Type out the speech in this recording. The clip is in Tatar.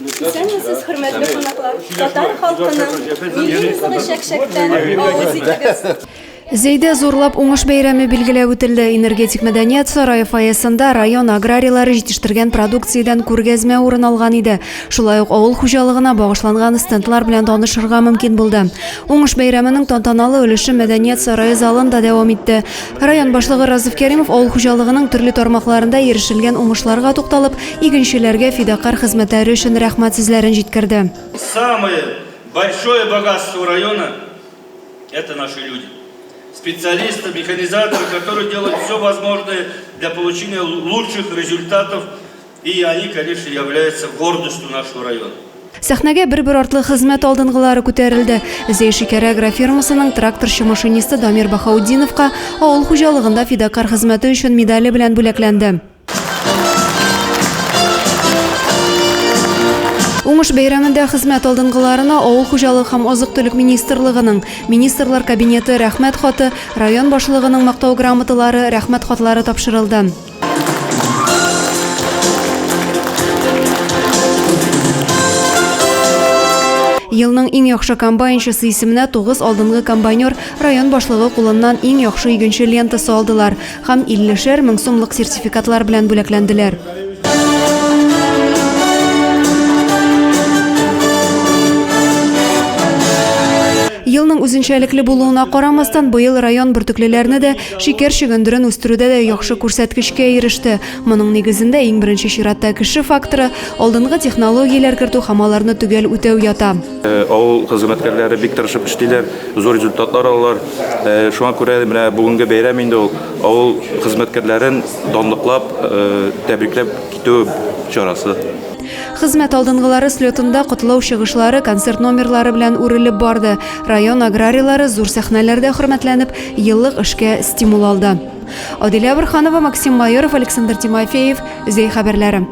Исәнмесез, хөрмәтле кунаклар! Татар халкының милли ризыгы чәкчәктән авыз итегез! Зәйдә зурлап уңыш бәйрәме билгеләп үтелде. Энергетик мәдәният сарае фойесында район аграрийлары җитештергән продукциядән күргәзмә урын алган иде. Шулай ук авыл хуҗалыгына багышланган стендлар белән танышырга мөмкин булды. Уңыш бәйрәменең тантаналы өлеше мәдәният сарае залында дәвам итте. Район башлыгы Разыф Кәримов авыл хуҗалыгының төрле тармакларында ирешелгән уңышларга тукталып, игенчеләргә фидакарь хезмәтләре өчен рәхмәт сүзләрен җиткерде. Самое большое богатство района Это наши люди. Специалисты, механизаторы, которые делают все возможное для получения лучших результатов. И они, конечно, являются гордостью нашего района. Сәхнәгә бер-бер артлы хезмәт алдынгылары күтәрелде. Зәй шикәре агрофирмасының тракторчы-машинисты Дамир Баһаутдиновка авыл хуҗалыгында фидакарь хезмәте өчен медале белән бүләкләнде. Уңыш бәйрәмендә хезмәт алдынгыларына Авыл хуҗалыгы һәм азык-төлек министрлыгының, Министрлар Кабинеты Рәхмәт хаты, район башлыгының Мактау грамоталары, Рәхмәт хатлары тапшырылды. Елның иң яхшы комбайнчысы исеменә 9 алдынгы комбайнер район башлыгы кулыннан иң яхшы игенче лентасы алдылар. Һәм иллешәр мең сумлык сертификатлар белән бүләкләнделәр. Елның үзенчәлекле булуына карамастан, быел район бөртеклеләрне дә, шикәр чөгендерен үстерүдә дә яхшы күрсәткечкә иреште. Моның нигезендә иң беренче чиратта кеше факторы, алдынгы технологияләр кертү һәм аларны төгәл үтәү ята. Авыл хезмәткәрләре бик тырышып эшлиләр, зур результатлар алалар. Шуңа күрә менә бүгенге бәйрәм инде ул авыл хезмәткәрләрен данлыклап, тәбрикләп китү чарасы. Хезмәт алдынгылары слетында котлау чыгышлары концерт номерлары белән үрелеп барды. Район аграрийлары зур сәхнәләрдә хөрмәтләнеп, еллык эшкә стимул алды. Адилә Борһанова, Максим Майоров, Александр Тимофеев, Зәй хәбәрләре.